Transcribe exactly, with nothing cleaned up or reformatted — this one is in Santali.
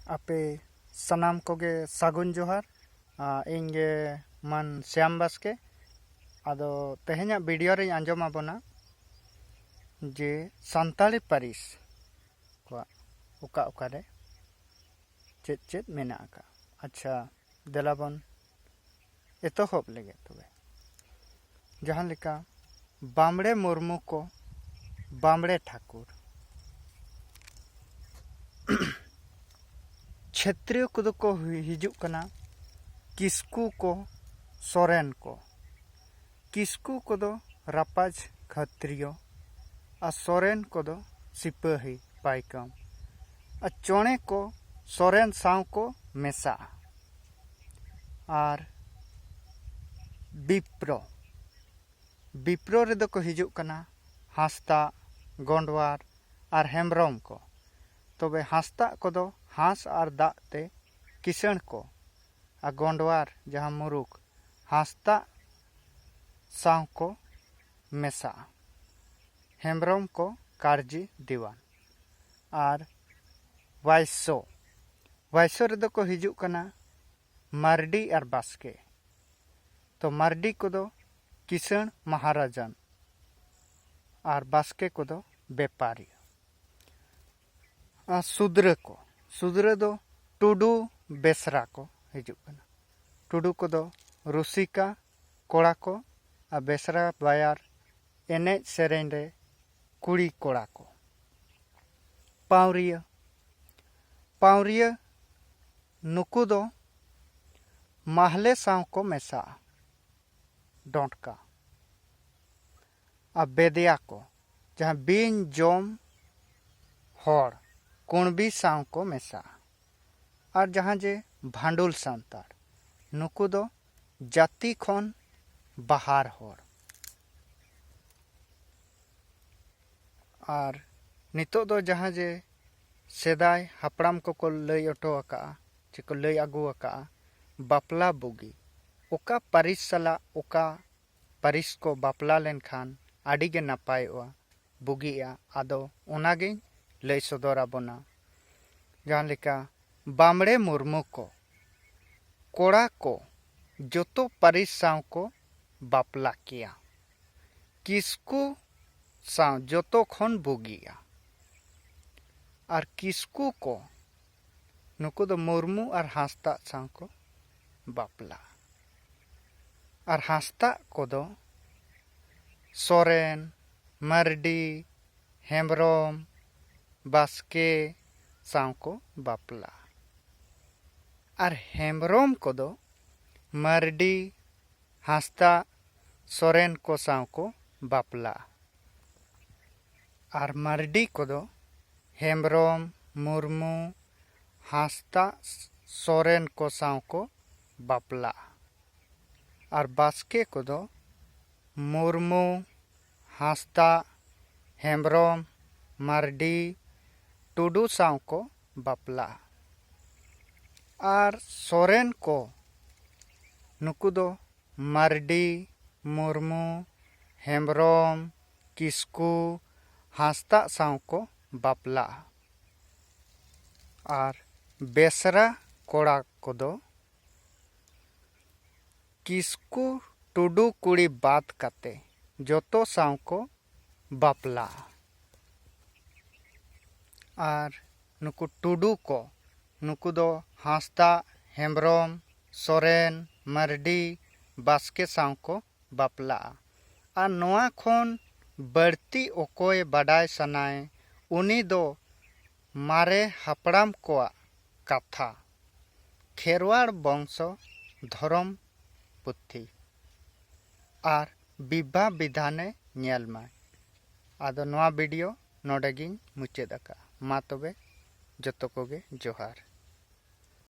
ᱟᱯᱮ ᱥᱟᱱᱟᱢ ᱠᱚᱜᱮ ᱥᱟᱹᱜᱩᱱ ᱡᱚᱦᱟᱨ᱾ ᱟ, ᱤᱧ ᱜᱮ ᱢᱟᱱ ᱥᱭᱟᱢ ᱵᱟᱥᱠᱮ᱾ ᱟᱫᱚ ᱛᱮᱦᱮᱧᱟᱜ ᱵᱷᱤᱰᱤᱭᱳ ᱨᱤᱧ ᱟᱸᱡᱚᱢ ᱟᱵᱚᱱᱟ ᱡᱮ ᱥᱟᱱᱛᱟᱲᱤ ᱯᱟᱹᱨᱤᱥ ᱠᱚᱣᱟᱜ ᱚᱠᱟ ᱚᱠᱟᱨᱮ ᱪᱮᱫ ᱪᱮᱫ ᱢᱮᱱᱟᱜ ᱟᱠᱟᱫᱼᱟ᱾ ᱟᱪᱪᱷᱟ, ᱫᱮᱞᱟ ᱵᱚᱱ ᱮᱛᱚᱦᱚᱵ ᱞᱮᱜᱮ ᱛᱚᱵᱮ᱾ ᱡᱟᱦᱟᱸ ᱞᱮᱠᱟ ᱵᱟᱢᱲᱮ ᱢᱩᱨᱢᱩ ᱠᱚ, ᱵᱟᱢᱲᱮ ᱴᱷᱟᱹᱠᱩᱨ᱾ ᱪᱷᱮᱛᱨᱤᱭᱚ ᱠᱚᱫᱚ ᱠᱚ ᱦᱩᱭ-, ᱦᱤᱡᱩᱜ ᱠᱟᱱᱟ ᱠᱤᱥᱠᱩ ᱠᱚ, ᱥᱚᱨᱮᱱ ᱠᱚ᱾ ᱠᱤᱥᱠᱩ ᱠᱚᱫᱚ ᱨᱟᱯᱟᱡᱽ ᱠᱷᱟᱛᱨᱤᱭᱚ, ᱟᱨ ᱥᱚᱨᱮᱱ ᱠᱚᱫᱚ ᱥᱤᱯᱟᱹᱦᱤ ᱯᱟᱭᱠᱟᱢ᱾ ᱟᱨ ᱪᱚᱬᱮ ᱠᱚ ᱥᱚᱨᱮᱱ ᱥᱟᱶ ᱠᱚ ᱢᱮᱥᱟᱜᱼᱟ᱾ ᱟᱨ ᱵᱤᱯᱨᱚ, ᱵᱤᱯᱨᱚ ᱨᱮᱫᱚ ᱠᱚ ᱦᱤᱡᱩᱜ ᱠᱟᱱᱟ ᱦᱟᱸᱥᱫᱟ, ᱜᱚᱸᱰᱣᱟᱨ ᱟᱨ ᱦᱮᱢᱵᱨᱚᱢ ᱠᱚ᱾ ᱛᱚᱵᱮ ᱦᱟᱸᱥᱫᱟ ᱠᱚᱫᱚ ᱦᱟᱸᱥ ᱟᱨ ᱫᱟᱜ ᱛᱮ ᱠᱤᱥᱟᱹᱬ ᱠᱚ, ᱟᱨ ᱜᱚᱸᱰᱣᱟᱨ ᱡᱟᱦᱟᱸ ᱢᱩᱨᱩᱠ, ᱦᱟᱸᱥᱫᱟ ᱥᱟᱶ ᱠᱚ ᱢᱮᱥᱟᱜᱼᱟ᱾ ᱦᱮᱢᱵᱨᱚᱢ ᱠᱚ ᱠᱟᱨᱡᱤ ᱫᱤᱣᱟᱱ᱾ ᱟᱨ ᱣᱟᱭᱥᱳ, ᱣᱟᱭᱥᱳ ᱨᱮᱫᱚ ᱠᱚ ᱦᱤᱡᱩᱜ ᱠᱟᱱᱟ ᱢᱟᱨᱰᱤ ᱟᱨ ᱵᱟᱥᱠᱮ᱾ ᱛᱚ ᱢᱟᱨᱰᱤ ᱠᱚᱫᱚ ᱠᱤᱥᱟᱹᱬ ᱢᱟᱦᱟᱨᱟᱡᱟᱱ ᱟᱨ ᱵᱟᱥᱠᱮ ᱠᱚᱫᱚ ᱵᱮᱯᱟᱨᱤ᱾ ᱟᱨ ᱥᱩᱫᱽᱨᱟᱹ ᱠᱚ, ᱥᱩᱫᱽᱨᱟᱹ ᱫᱚ ᱴᱩᱰᱩ ᱵᱮᱥᱨᱟ ᱠᱚ ᱦᱤᱡᱩᱜ ᱠᱟᱱᱟ᱾ ᱴᱩᱰᱩ ᱠᱚᱫᱚ ᱨᱩᱥᱤᱠᱟ ᱠᱚᱲᱟ ᱠᱚ ᱟᱨ ᱵᱮᱥᱨᱟ ᱵᱟᱭᱟᱨ ᱮᱱᱮᱡ ᱥᱮᱨᱮᱧ ᱨᱮ ᱠᱩᱲᱤ ᱠᱚᱲᱟ ᱠᱚ᱾ ᱯᱟᱹᱣᱨᱤᱭᱟᱹ, ᱯᱟᱹᱣᱨᱤᱭᱟᱹ ᱱᱩᱠᱩ ᱫᱚ ᱢᱟᱦᱞᱮ ᱥᱟᱶ ᱠᱚ ᱢᱮᱥᱟᱜᱼᱟ᱾ ᱰᱚᱸᱴᱠᱟ᱾ ᱟᱨ ᱵᱮᱫᱮᱭᱟ ᱠᱚ, ᱡᱟᱦᱟᱸ ᱵᱤᱧ ᱡᱚᱢ ᱦᱚᱲ, ᱠᱩᱬᱵᱤ ᱥᱟᱶ ᱠᱚ ᱢᱮᱥᱟᱜᱼᱟ᱾ ᱟᱨ ᱡᱟᱦᱟᱸ ᱡᱮ ᱵᱷᱟᱱᱰᱩᱞ ᱥᱟᱱᱛᱟᱲ, ᱱᱩᱠᱩ ᱫᱚ ᱡᱟᱹᱛᱤ ᱠᱷᱚᱱ ᱵᱟᱦᱟᱨ ᱦᱚᱲ᱾ ᱟᱨ ᱱᱤᱛᱚᱜ ᱫᱚ ᱡᱟᱦᱟᱸ ᱡᱮ ᱥᱮᱫᱟᱭ ᱦᱟᱯᱲᱟᱢ ᱠᱚᱠᱚ ᱞᱟᱹᱭ ᱦᱚᱴᱚ ᱟᱠᱟᱫᱼᱟ, ᱪᱮ ᱠᱚ ᱞᱟᱹᱭ ᱟᱹᱜᱩ ᱟᱠᱟᱫᱼᱟ, ᱵᱟᱯᱞᱟ ᱵᱩᱜᱤ, ᱚᱠᱟ ᱯᱟᱹᱨᱤᱥ ᱥᱟᱞᱟᱜ ᱚᱠᱟ ᱯᱟᱹᱨᱤᱥ ᱠᱚ ᱵᱟᱯᱞᱟ ᱞᱮᱱᱠᱷᱟᱱ ᱟᱹᱰᱤ ᱜᱮ ᱱᱟᱯᱟᱭᱚᱜᱼᱟ, ᱵᱩᱜᱤᱜᱼᱟ, ᱟᱫᱚ ᱚᱱᱟᱜᱤᱧ ᱞᱟᱹᱭ ᱥᱚᱫᱚᱨ ᱟᱵᱚᱱᱟ᱾ ᱡᱟᱦᱟᱸ ᱞᱮᱠᱟ ᱵᱟᱢᱲᱮ ᱢᱩᱨᱢᱩ ᱠᱚ, ᱠᱚᱲᱟ ᱠᱚ ᱡᱚᱛᱚ ᱯᱟᱹᱨᱤᱥ ᱥᱟᱶ ᱠᱚ ᱵᱟᱯᱞᱟ ᱠᱮᱭᱟ᱾ ᱠᱤᱥᱠᱩ ᱥᱟᱶ ᱡᱚᱛᱚ ᱠᱷᱚᱱ ᱵᱩᱜᱤᱭᱟ᱾ ᱟᱨ ᱠᱤᱥᱠᱩ ᱠᱚ, ᱱᱩᱠᱩ ᱫᱚ ᱢᱩᱨᱢᱩ ᱟᱨ ᱦᱟᱸᱥᱫᱟᱜ ᱥᱟᱶ ᱠᱚ ᱵᱟᱯᱞᱟᱜᱼᱟ᱾ ᱟᱨ ᱦᱟᱸᱥᱫᱟᱜ ᱠᱚᱫᱚ ᱥᱚᱨᱮᱱ, ᱢᱟᱨᱰᱤ, ᱦᱮᱢᱵᱨᱚᱢ, ᱵᱟᱥᱠᱮ ᱥᱟᱶ ᱠᱚ ᱵᱟᱯᱞᱟᱜᱼᱟ᱾ ᱟᱨ ᱦᱮᱢᱵᱨᱚᱢ ᱠᱚᱫᱚ ᱢᱟᱨᱰᱤ, ᱦᱟᱸᱥᱫᱟᱜ, ᱥᱚᱨᱮᱱ ᱠᱚ ᱥᱟᱶ ᱠᱚ ᱵᱟᱯᱞᱟᱜᱼᱟ᱾ ᱟᱨ ᱢᱟᱨᱰᱤ ᱠᱚᱫᱚ ᱦᱮᱢᱵᱨᱚᱢ, ᱢᱩᱨᱢᱩ, ᱦᱟᱸᱥᱫᱟᱜ, ᱥᱚᱨᱮᱱ ᱠᱚ ᱥᱟᱶ ᱠᱚ ᱵᱟᱯᱞᱟᱜᱼᱟ᱾ ᱟᱨ ᱵᱟᱥᱠᱮ ᱠᱚᱫᱚ ᱢᱩᱨᱢᱩ, ᱦᱟᱸᱥᱫᱟᱜ, ᱦᱮᱢᱵᱨᱚᱢ, ᱢᱟᱨᱰᱤ, ᱴᱩᱰᱩ ᱥᱟᱶ ᱠᱚ ᱵᱟᱯᱞᱟᱜᱼᱟ᱾ ᱟᱨ ᱥᱚᱨᱮᱱ ᱠᱚ, ᱱᱩᱠᱩ ᱫᱚ ᱢᱟᱨᱰᱤ, ᱢᱩᱨᱢᱩ, ᱦᱮᱢᱵᱨᱚᱢ, ᱠᱤᱥᱠᱩ, ᱦᱟᱸᱥᱫᱟᱜ ᱥᱟᱶ ᱠᱚ ᱵᱟᱯᱞᱟᱜᱼᱟ᱾ ᱟᱨ ᱵᱮᱥᱨᱟ ᱠᱚᱲᱟ ᱠᱚᱫᱚ ᱠᱤᱥᱠᱩ, ᱴᱩᱰᱩ ᱠᱩᱲᱤ ᱵᱟᱫ ᱠᱟᱛᱮ ᱡᱚᱛᱚ ᱥᱟᱶ ᱠᱚ ᱵᱟᱯᱞᱟᱜᱼᱟ᱾ ᱟᱨ ᱱᱩᱠᱩ ᱴᱩᱰᱩ ᱠᱚ, ᱱᱩᱠᱩ ᱫᱚ ᱦᱟᱸᱥᱫᱟᱜ, ᱦᱮᱢᱵᱨᱚᱢ, ᱥᱚᱨᱮᱱ, ᱢᱟᱨᱰᱤ, ᱵᱟᱥᱠᱮ ᱥᱟᱶ ᱠᱚ ᱵᱟᱯᱞᱟᱜᱼᱟ᱾ ᱟᱨ ᱱᱚᱣᱟ ᱠᱷᱚᱱ ᱵᱟᱹᱲᱛᱤ ᱚᱠᱚᱭ ᱵᱟᱰᱟᱭ ᱥᱟᱱᱟᱭ, ᱩᱱᱤ ᱫᱚ ᱢᱟᱨᱮ ᱦᱟᱯᱲᱟᱢ ᱠᱚᱣᱟᱜ ᱠᱟᱛᱷᱟ, ᱠᱷᱮᱨᱣᱟᱲ ᱵᱚᱝᱥᱚ ᱫᱷᱚᱨᱚᱢ ᱯᱩᱛᱷᱤ ᱟᱨ ᱵᱤᱵᱷᱟ ᱵᱤᱫᱷᱟᱱᱮ ᱧᱮᱞ ᱢᱟᱭ᱾ ᱟᱫᱚ ᱱᱚᱣᱟ ᱵᱷᱤᱰᱤᱭᱳ ᱱᱚᱰᱮ ᱜᱤᱧ ᱢᱩᱪᱟᱹᱫ ᱟᱠᱟᱫᱼᱟ᱾ ᱢᱟ ᱛᱚᱵᱮ ᱡᱚᱛᱚ ᱠᱚᱜᱮ ᱡᱚᱦᱟᱨ᱾